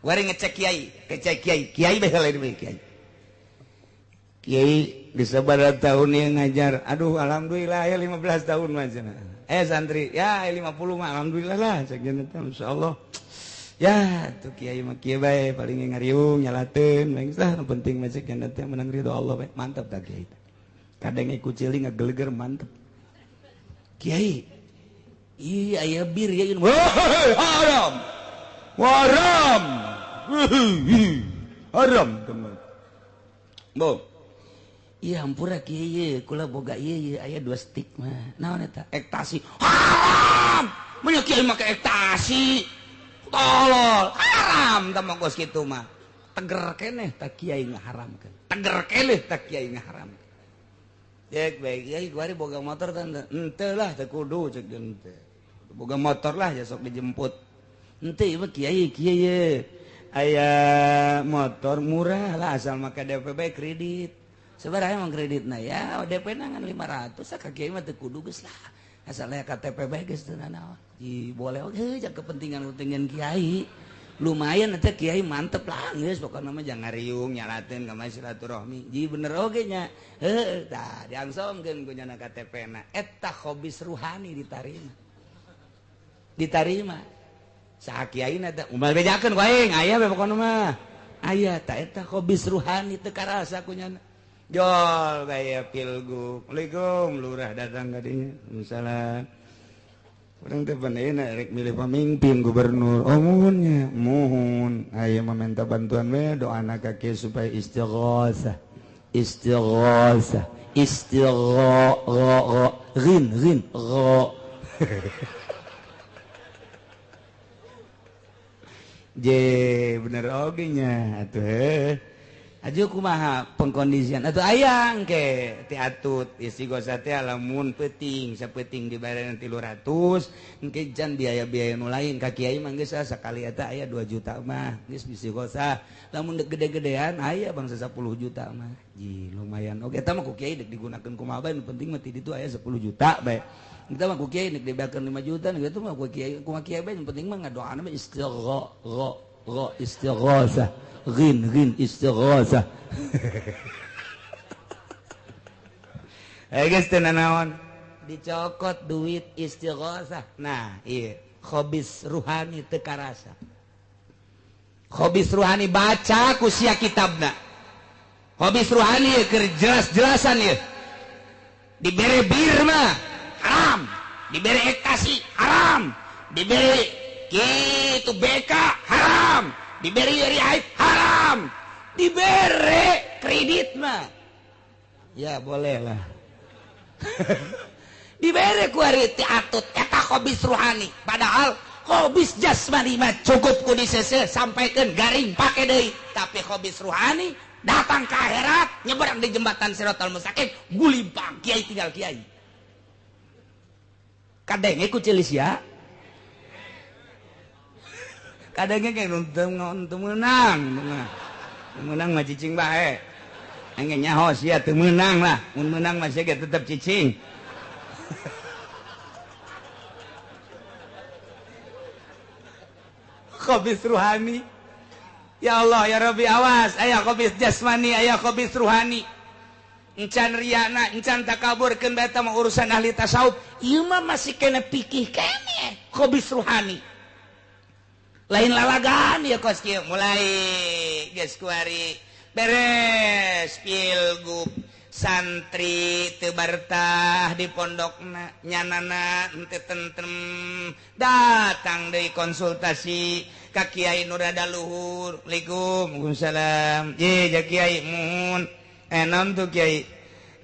Wari ngecek kiai, ngecek kiai, kiai bae lain bae kiai. Kiai bisa pada tahun yang ngajar, aduh alhamdulillah ya 15 tahun mah cenah. Santri ya 50 mah alhamdulillah lah cek teh insyaallah. Ya tuh kiai mah kieu bae paling ngariung nyalateun geus lah nu penting mah cek teh menang ridho Allah bae. Mantap tah kiai. Kadang ikut ciling ngageleger mantep. Kiai iya aya bir ya haram. Haram. Haram teman. Bo. Iya hampura kieu kula boga ieu aya 2 stik mah. Naon eta? Ektasi. Haram. Mun kiai make ektasi. Tolol, haram tah mah geus kitu mah. Teger keneh tah kiai ngaharamkeun. Teger keneh tah kiai ngaharamkeun. Cek bae kiai kuari boga motor teh henteu lah teu kudu cek teh. Boga motor lah ya sok dijemput. Henteu ieu mah kiai kieu ye. Aya motor murah lah asal make DP bae kredit. Sebenarnya emang kreditna ya DP na ngan 500 ka kiai mah teu kudu geus lah. Asal aya KTP bae geus teu nanaon. Ji boleh oge jang kepentingan-kepentingan kiai. Lumayan eta kiai mantep lah geus pokona mah jangan ngariung nyalateun ka silaturahmi. Ji bener oge nya. Heuh tah diangsomkeun ku nyana KTP na. Eta khobis ruhani ditarima. Ditarima. Saha kiai na teh umal bejakeun ku aing aya we pokona mah. Aya tah eta khobis ruhani teu karasa ku nyana. Jol gaya pilgub. Assalamualaikum lurah datang ka dinya. Waalaikumsalam. Urang teh paneuna rek milih pamimpin gubernur. Oh muhunnya, muhun. Aya meminta bantuan we doana ka kieu supaya istighosah. Istighosah, istigho ghin ghin gho. Je bener oge nya atuh heuh. Aju kumaha pengkondisian atau ayang ke ti atut istighosah teh lamun peuting sapeuting dibayar 300 engke jan biaya-biaya nu lain ka kiai mah geus sakali eta aya 2 juta mah geus istighosah lamun dek gede-gedean aya bangsa 10 juta mah ji lumayan oke eta mah ku kiai dek digunakeun kumaha bae nu penting mah ti ditu aya 10 juta bae eta mah ku kiai dek dibayarkeun 5 juta kitu mah ku kiai kumaha kiai bae nu penting mah ngadoana mah istigho istighosah ghin ghin istighosah. Geus teu nanaon dicokot duit istighosah. Nah iya khobis ruhani teu karasa. Khobis ruhani baca ku sia kitabna. Khobis ruhani keur jelas-jelasan ieu. Dibere bir mah haram, dibere ektasi haram, dibere gitu BK haram, diberi dari aib haram, diberi kredit mah ya boleh lah. Diberi kuari ti atut eta khobis ruhani, padahal khobis jasmani mah cukup ku disese sampaikeun garing pake deui, tapi khobis ruhani datang ke akhirat nyebrang di jembatan Siratal Mustaqim gulimpang kiai tinggal kiai. Kadenge ku celis ya. Kadangnya kayak teu meunang, meunang mah cicing bae. Engke nyaho sia teu meunang lah, mun meunang mah sia ge tetep cicing. Khobis ruhani. Ya Allah ya Rabbi awas, aya khobis jasmani, aya khobis ruhani. Encan riana, encan takabur keun bae eta mah urusan ahli tasawuf. Ieu mah masih kena pikih keneh khobis ruhani. Lain lalagan ya kos kieu mulai geus kuari beres pilgub santri teu bartah di pondokna nyanana henteu tentrem datang deui konsultasi ka kiai nu rada luhur. Assalamualaikum. Waalaikumsalam. Ye ja kiai muhun naon tuh kiai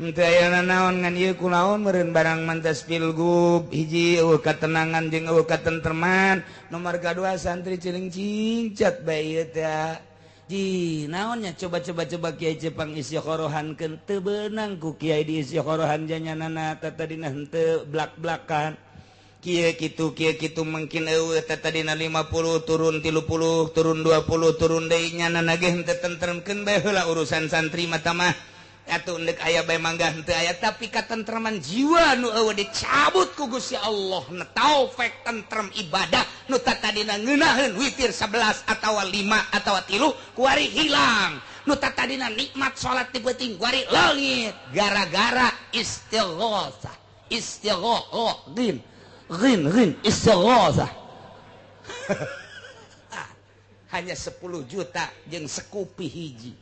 henteu aya nanaon ngan ieu kunaon meureun barang mantas pilgub hiji eueuh katenangan jeung eueuh katentreman nomor kadua santri ciling cincat bae ieu teh ji naonnya coba-coba kiai Jepang istikhorohankeun teu beunang ku kiai di istikhorohan janyanana tatadina henteu blak-blakan kieu kitu mungkin eueuh tatadina 50 turun 30 turun 20 turun deui nyanana ge henteu tentremkeun bae heula urusan santri mah tamah. Atuh ndek aya bae mangga henteu aya tapi katentreman jiwa nu eueuh dicabut ku Gusti Allah na taufik tentrem ibadah nu tatadina ngeunaheun witir 11 atawa 5 atawa 3 kuari hilang nu tatadina nikmat salat ti peuting kuari leungit gara-gara istighosah istighoh ghin ghin ghin istighosah. Hanya 10 juta jeung sekupi hiji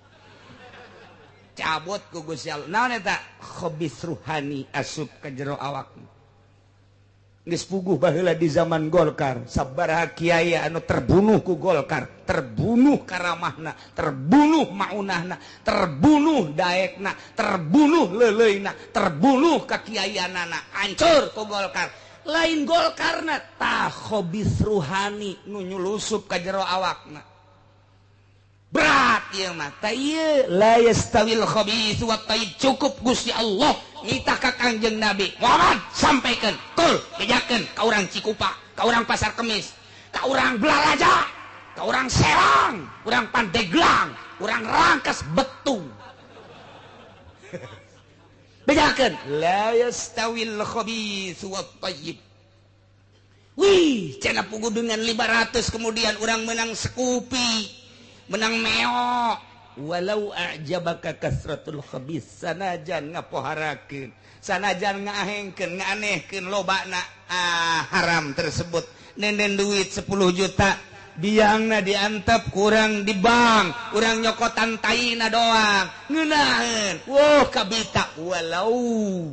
cabut ku Gusti Allah. Naon eta? Khabis ruhani asup ka jero awak. Geus puguh baheula di zaman Golkar, sabaraha kiai anu terbunuh ku Golkar, terbunuh karamahna, terbunuh maunahna, terbunuh daekna, terbunuh leuleuna, terbunuh kakiaianana, hancur ku Golkar. Lain Golkarna tah khabis ruhani nu nyulusup ka jero awakna. Berat ieu mah tah ieu la yastawil khabits wat thayyib. Cukup Gusti Allah nitah ka Kangjeng Nabi Muhammad sampaikan kul bejakeun ka urang Cikupa, ka urang Pasar Kemis, ka urang Belaraja, ka urang Serang, urang Pandeglang, urang Rangkas Betung. Bejakeun la yastawil khabits wat thayyib. Wih, cenah puguh dengan 500 kemudian urang menang sekupi, menang meok. Walau a'jabaka kasratul khabis, sanajan ngapoharakeun, sanajan ngaahengkeun, ngaanehkeun lobana haram tersebut. Nenden duit 10 juta biangna diantep kurang di bank, urang nyokotan taina doang ngeunaheun. Wah kabita walau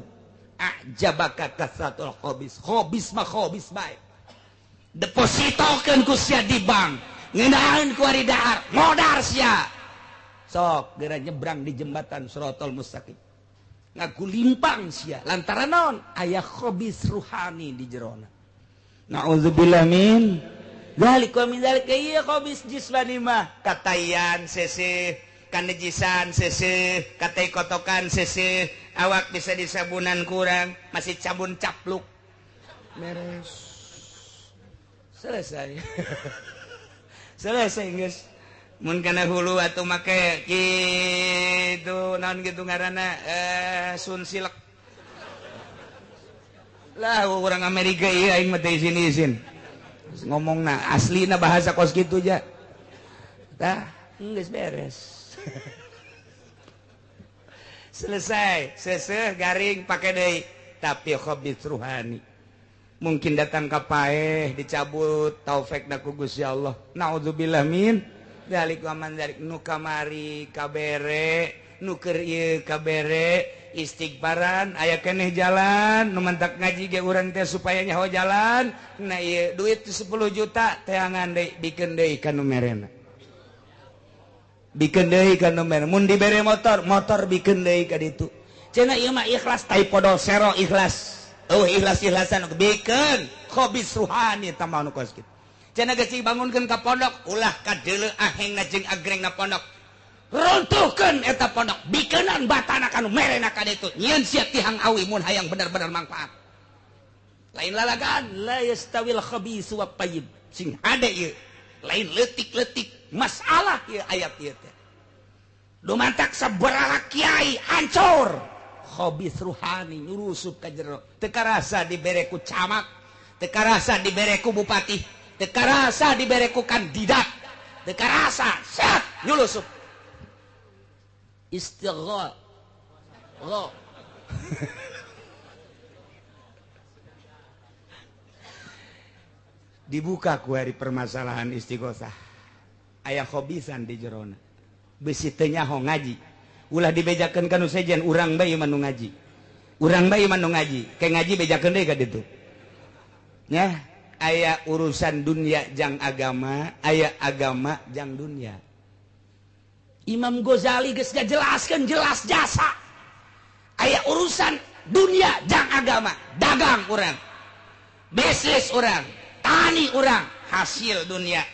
a'jabaka kasratul khabis. Khabis mah khabis bae, depositokeun ku sia di bank, ngeunaan ku ari dahar modar sia. Sok geura nyebrang di jembatan Siratal Mustaqim ngagulimpang sia lantaran naon aya khabis ruhani di jerona. Nauzubillah min dzalik wa min dzalika. Ieu khabis jismani mah katayan seseh, kanejisan seseh, katai kotokan seseh, awak bisa disabunan kurang masih cabun capluk meres selesai. Selesai geus. Mun kana hulu atuh make kitu naon kitu ngaranna sunsilek. Lah urang Amerika ieu aing mah teu izin-izin. Ngomongna aslina bahasa kos kitu ja. Tah, geus beres. Selesai, seseh garing pake deui tapi khabits ruhani. Mungkin datang ka paeh dicabut taufik da ku Gusti Allah. Naudzubillah min dzalik wa man dzalik. Nu kamari kabere, nu keur ieu kabere istighfaran aya keneh jalan, nu mantak ngaji ge urang teh supaya nyaho jalan. Nah ieu duit 10 juta teangan deui bikeun deui ka nu merena. Bikeun deui ka nu merena. Mun dibere motor, motor bikeun deui ka ditu. Cenah ieu mah ikhlas tai podol sero ikhlas. Oh ikhlas-ikhlasan bikeun khabis ruhani tambah nu kos kitu. Cenah geus dibangunkeun ka pondok, ulah kadeuleu ahengna jeung agrengna pondok. Runtuhkeun eta pondok, bikeunan batana ka nu merena ka ditu. Nyieun sia tihang awi mun hayang bener-bener mangfaat. Lain lalagaan la yastawil khabis wat thayyib. Sing hade ieu. Lain leutik-leutik masalah ieu ayat ieu teh. Dumantak sabaraha kiai hancur. Khabis ruhani nyurusup ka jero. Teu karasa dibere ku camat, teu karasa dibere ku bupati, teu karasa dibere ku kandidat, teu karasa set nyulusup. Istigha. Dibuka ku hari permasalahan istighosah. Aya khabisan di jerona. Besi teu nyaho ngaji. Ulah dibejakeun ka nu sejen, urang bae mah nu ngaji. Urang bae mah nu ngaji, ke ngaji bejakeun deui ka ditu. Nya, aya urusan dunia jang agama, aya agama jang dunia. Imam Ghazali geus ngajelaskeun jelas jasa. Aya urusan dunia jang agama, dagang urang, bisnis urang, tani urang, hasil dunia.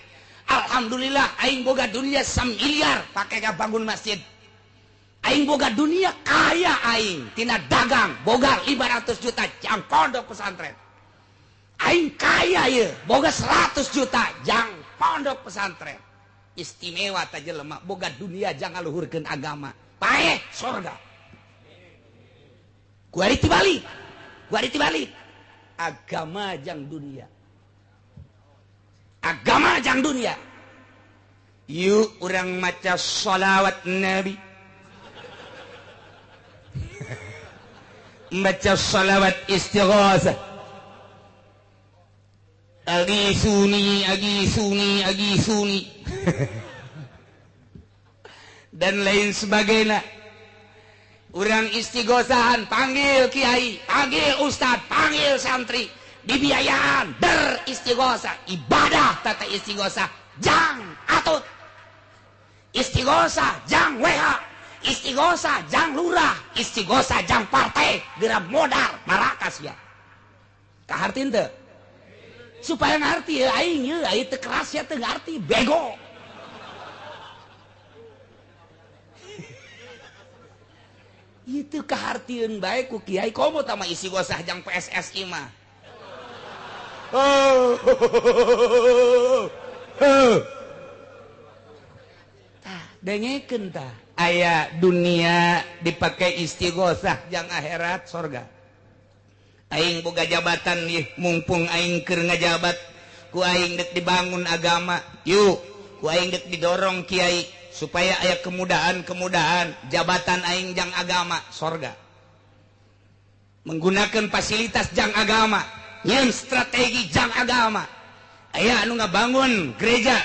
Alhamdulillah aing boga dunia 1 miliar pake bangun masjid. Aing boga dunia kaya aing tina dagang boga 500 juta jang pondok pesantren. Aing kaya ieu boga 100 juta jang pondok pesantren. Istimewa ta jelema boga dunia jang ngaluhurkeun agama. Paeh sorga. Kuari tibalik, kuari tibalik. Agama jang dunia. Agama jang dunia. Yuk urang maca sholawat Nabi. Baca sholawat istighosah. Agisuni, agisuni, agisuni. Dan lain sebagainya. Urang istighosahan, panggil kiai, panggil ustad, panggil santri, dibiayaan beristighosah, ibadah tata istighosah, jang atut. Istighosah jang WH, istighosah jang lurah, istighosah jang partai, geura modal marakas ya. Kaharti teu? Supaya ngarti ya aing ye, aing teu keras ya teu ngarti, bego. Itu kehartieun bae ku kiai komo tama istighosah jang PSSI mah. Oh. Tah, dengekeun tah. Aya dunia dipakai istighosah jang akhirat sorga. Aing boga jabatan ieu, mumpung aing keur ngajabat, ku aing deuk dibangun agama. Yuk, ku aing deuk didorong kiai supaya aya kemudahan-kemudahan jabatan aing jang agama sorga. Menggunakan fasilitas jang agama, nyeun strategi jang agama. Aya anu ngabangun gereja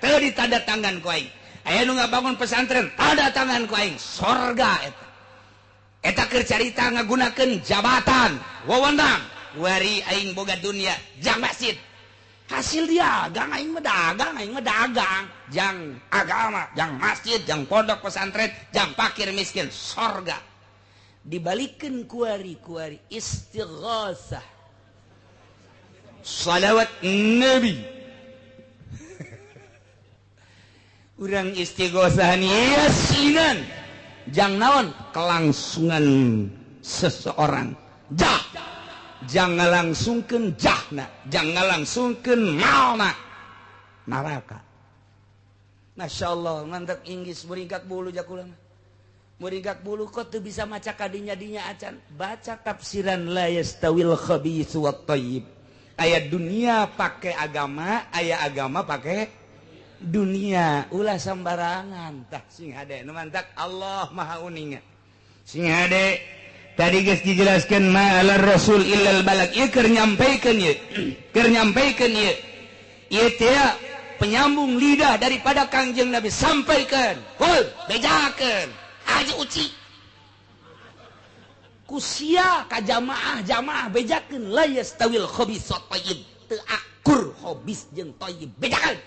teu ditanda tangan ku aing. Aya nu ngabangun pesantren tanda tangan ku aing, sorga eta. Eta keur carita ngagunakeun jabatan, wewenang, wari aing boga dunia jang masjid. Hasil dia dagang, aing mah dagang, aing mah dagang jang agama, jang masjid, jang pondok pesantren, jang fakir miskin, sorga. Dibalikeun kuari-kuari istighosah. Salawat Nabi. Urang istighosahan yasinan jang naon kelangsungan seseorang jah, jangan langsungkeun jahna, jangan langsungkeun malna neraka. Masya Allah, mantap Inggris muringkak bulu jakulang muringkak bulu kok teu bisa maca kadinya dinya acan baca tafsiran la yastawil khabitsu wat thayyib. Aya dunia pakai agama, aya agama pakai dunia, ulah sembarangan. Tah sing hade nu mantak Allah Maha Uninga. Sing hade tadi geus dijelaskeun ma alar rasul illal balag. Ieu keur nyampaikeun ieu. Keur nyampaikeun ieu. Ieu teh penyambung lidah daripada Kangjeng Nabi sampaikan. Hul, bejakeun. Haji Uci. Kusia ka jamaah jamaah bejakeun la yastawil khabis wat thayyib. Teu akur khabis jeung thayyib bejakeun.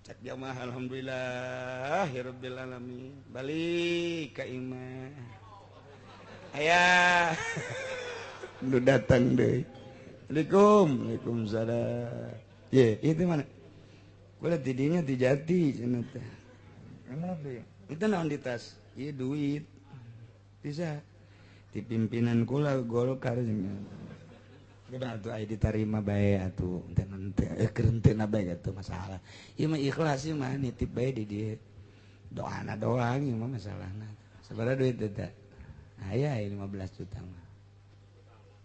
Cek jamaah alhamdulillah ya rabbil alamin. Balik ka imah. Aya. Nu datang deui. Assalamualaikum. Waalaikumsalam. Ye, itu mana? Kula tidinya di jati cenah teh. Itu naon di tas? Ieu duit. Bisa di pimpinan kula Golkar cenah. Kudu atuh aya ditarima bae atuh, henteu keur henteu bae atuh masalah. Ieu mah ikhlas ieu mah nitip bae di dieu. Doana doang ieu mah masalahna. Sabaraha duit eta? Aya 15 juta mah.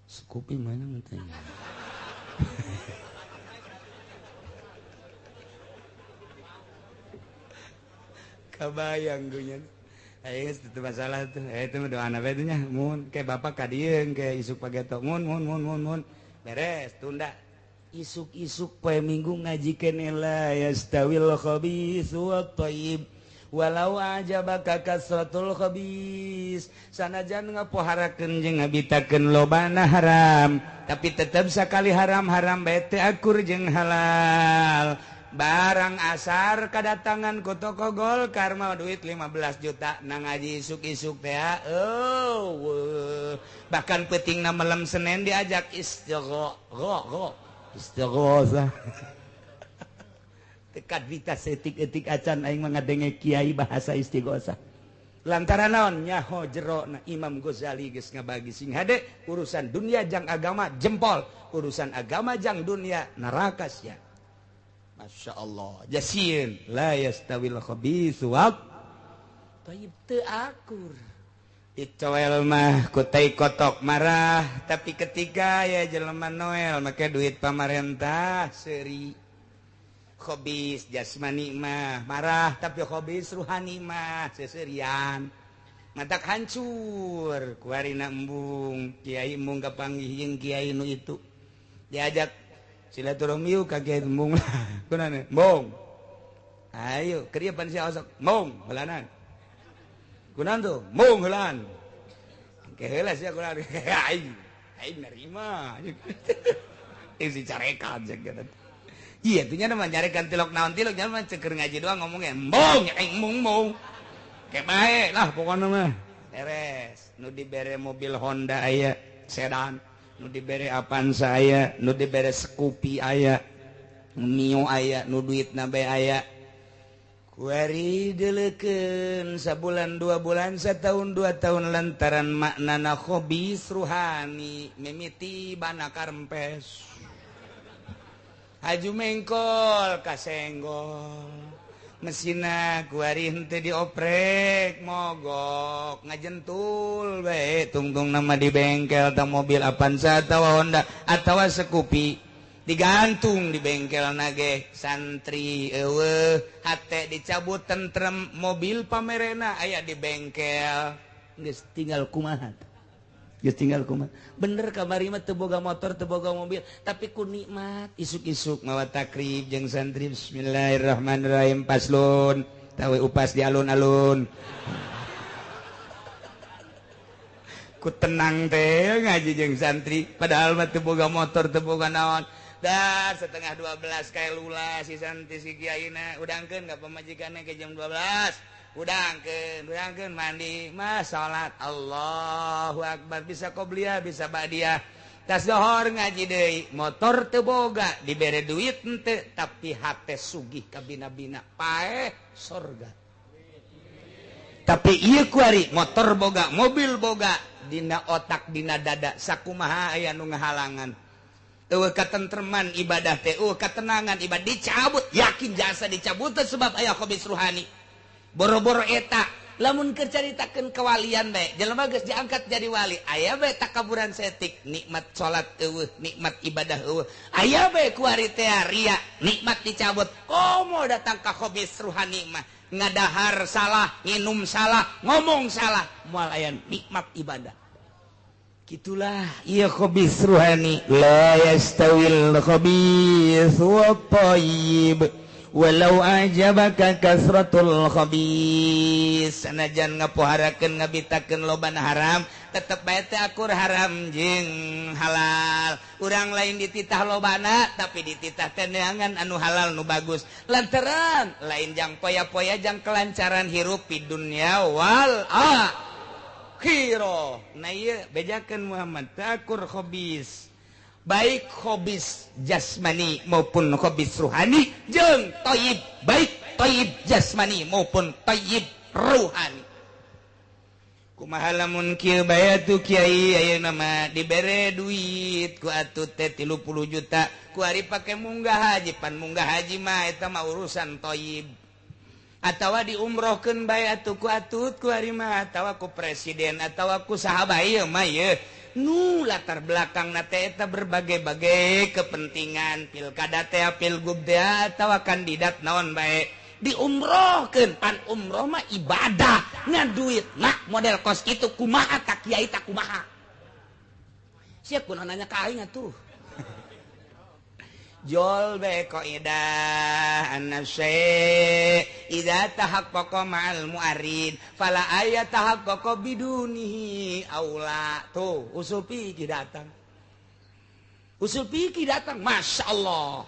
Sekupi mana teh. Kabayang gue nya. Ayo itu masalah tuh. Itu mah doana bae nya. Mun ke bapak ka dieu ke isuk pageto. Mun mun mun mun mun. Beres tunda. Isuk-isuk poe Minggu ngaji keneh la yastawil khabitsu wat thayyib. Walau ajabaka kasratul khabis. Sanajan ngapoharakeun jeung ngabitakeun lobana haram, tapi tetep sakali haram-haram bae teu akur jeung halal. Barang asar kedatangan ku toko Golkar mau duit 15 juta nang ngaji isuk-isuk teh. Oh, bahkan peutingna malam Senin diajak istighosa. Istighosa. Tekat vita setik-etik acan aing mah ngadenge kiai bahasa istighosa. Lantaran naon nyaho jero na Imam Ghazali geus ngabagi sing hade urusan dunia jang agama jempol, urusan agama jang dunia neraka sia. Masya Allah, jasieun la yastawil khabitsu wat thayyib teu akur. Dicoel mah ku tai kotok marah, tapi ketika ya jelema Noel make duit pamarentah seuri. Khobis jasmani mah marah, tapi khobis ruhani mah seserian. Matak hancur kuarina embung, kiai embung kapanggih jeung kiai nu itu. Diajak silaturahmi yuk ka kiai embung lah. Kunaon? Embung. Ayo, keur ieu pan sia osok. Embung heulanan. Kunaon tuh? Embung heulaan. Ke heula sia kunaon? Aing. Aing nerima. Isi carekan jeung gitu. Iya, tuh nya mah nyarekan tilok naon tilok nya mah ceker ngaji doang ngomongnya embung, aing embung. Kayak bae lah pokoknya mah. Beres, nu dibere mobil Honda aya, sedan, nu dibere Avanza aya, nu dibere Scoopy aya, Mio aya, nu duitna bae aya. Kuari deleukeun sabulan 2 bulan setahun 2 tahun lantaran maknana khobis ruhani mimiti bana karempes. Haju mengkol kasenggol. Mesina kuari henteu dioprek mogok ngajentul bae tungtung nama di bengkel ta mobil Avanza atawa Honda atawa Scoopy digantung di bengkel nage santri eueuh hate dicabut tentrem mobil pamerena aya di bengkel geus tinggal kumaha. Geus tinggal kumaha. Bener kamari mah teu boga motor teu boga mobil tapi ku nikmat isuk-isuk mawa takrib jeung santri bismillahirrahmanirrahim paslon tawe upas di alun-alun. Ku tenang teh ngaji jeung santri padahal mah teu boga motor teu boga naon. Dah 11:30 kae lula si santri si kiaina udangkeun ka pamajikanna ke jam 12. Udangkeun mandi mah salat Allahu akbar bisa qobliyah bisa ba'diyah. Tas dohor ngaji deui motor teu boga dibere duit henteu tapi hate sugih kabina-bina paeh sorga. Tapi ieu kuari motor boga mobil boga dina otak dina dada sakumaha aya nu ngahalangan. Eueuh katentreman ibadah teh eueuh katenangan ibadah dicabut yakin jasa dicabut sebab aya khobis ruhani. Boro-boro eta lamun keur caritakeun kewalian bae jelema geus diangkat jadi wali aya bae takaburan setik nikmat salat eueuh nikmat ibadah eueuh aya bae kuari teh ria nikmat dicabut komo datang ka khobis ruhani mah ngadahar salah nginum salah ngomong salah moal aya nikmat ibadah. Gitulah ieu khobis ruhani la yastawil khabis wa thayyib walau ajabaka kasratul khabis. Sanajan ngapoharakeun ngabitakeun lobana haram tetep bae teh akur haram jeung halal. Urang lain dititah lobana tapi dititah teh neangan anu halal nu bagus lantaran lain jang poya-poya jang kelancaran hirup di dunya wal akhirah. Nah ieu bejakeun Muhammad akur khabis baik khobis jasmani maupun khobis ruhani jeung thayyib baik thayyib jasmani maupun thayyib ruhani. Kumaha lamun kieu bae atuh kiai ayeuna mah dibere duit ku atuh teh 30 juta ku ari pake munggah haji pan munggah haji mah eta mah urusan thayyib. Atawa diumrohkeun bae atuh ku atut ku ari mah atawa ku presiden atawa ku sahabat ieu mah ieu nu latar belakang na teh eta berbagai-bagai kepentingan pilkada teh pilgub teh atawa kandidat naon bae diumrohkeun pan umroh mah ibadah ngan duit nah model kos kitu kumaha tak kiai tak kumaha sia kunaon nanya ka aing atuh jol be qaidah an-nafsi idza tahaqqaqa ma'al mu'arid fala ayat tahaqqaqa bidunihi aula. Tuh usul fikih datang, usul fikih datang masyaallah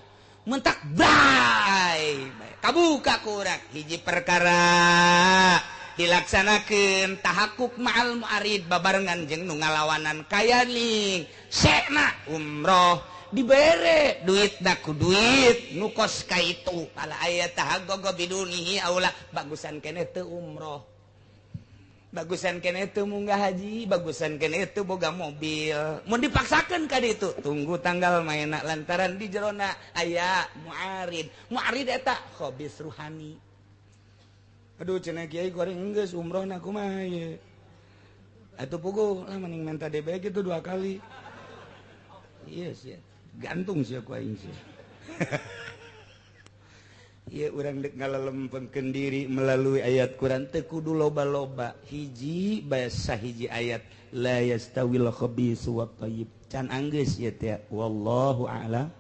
mentak bae kabuka kurang hiji perkara dilaksanakeun tahakkuk ma'al mu'arid babarengan jeung nu ngalawanan kayaning sekna umroh dibere duit daku duit nu kos ka itu pala aya tahagogo bidunihi aula bagusan keneh teu umroh bagusan keneh teu munggah haji bagusan keneh teu boga mobil mun dipaksakeun ka ditu tunggu tanggal maena lantaran di jerona aya muarid muarid eta khobis ruhani. Aduh cenah kiai goreng geus umrohna kumaha ieu. Atuh puguh lah mending minta DB gitu dua kali. Iya sih, gantung sih aku aing sih. Iya, urang dek ngalalempengkeun diri melalui ayat Quran teu kudu loba-loba, hiji bahasa, hiji ayat, la yastawil khabisu wat thayyib, can anggeus ieu teh. Wallahu a'lam.